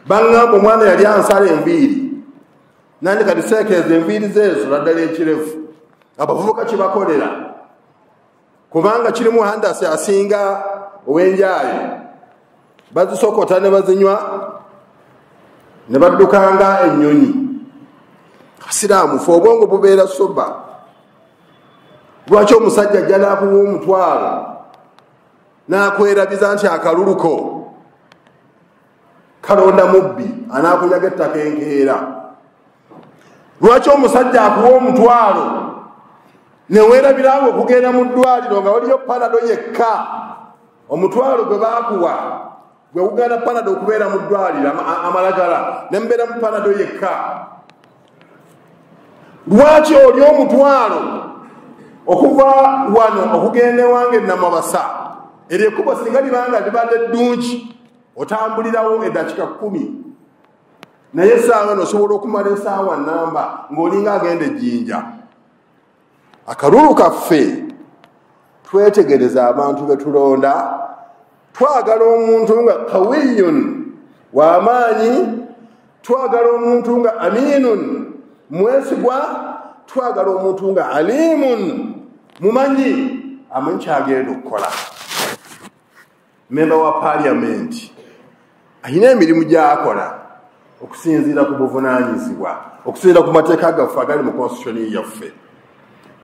Baŋŋamba omwana yali ansala enviiri, nandi kati seekeeza enviiri zeezo naddala ekirevu. Abavubuka kibakolera kubanga kirimu handasi asinga ow'enjaayo, bazisokota ne bazinywa ne baddukanga ennyonyi. Asiraamu fe obwongo bubeera soba. Lwaki omusajja ajja n'akuwa omutwalo n'akwerabiza nti akaluluko kalonda mubbi anaakunyaga ettaka enkeera? Lwaki omusajja akuwa omutwalo neweerabiranga okugenda mu ddwaliro nga waliyo panado yekka? Omutwalo gwe baakuwa gwe guganda panado okubeera mu ddwaliro amalagala ne mubeera mu panado yekka. Lwaki oli omutwalo okuva wano okugenda ewange Namabasa, eryo ekkubo singa libanga libadde ddungi otambulirawo eddakiika 10, naye essaawa eno osobola okumala essaawa namba ng'olinga agenda ejjinja. Akalulu kaffe twetegereza abantu be tulonda. Twagala omuntu nga qawiyun, w'amaanyi, twagala omuntu nga aminun, mwesigwa, twagala omuntu nga alimun, mumanyi, amanyi kyagenda okukola. Memba wa parliament ayina emirimu gy'akola okusinziira ku buvunaanyizibwa, okusinziira ku mateeka gaffe agali mu constitution yaffe.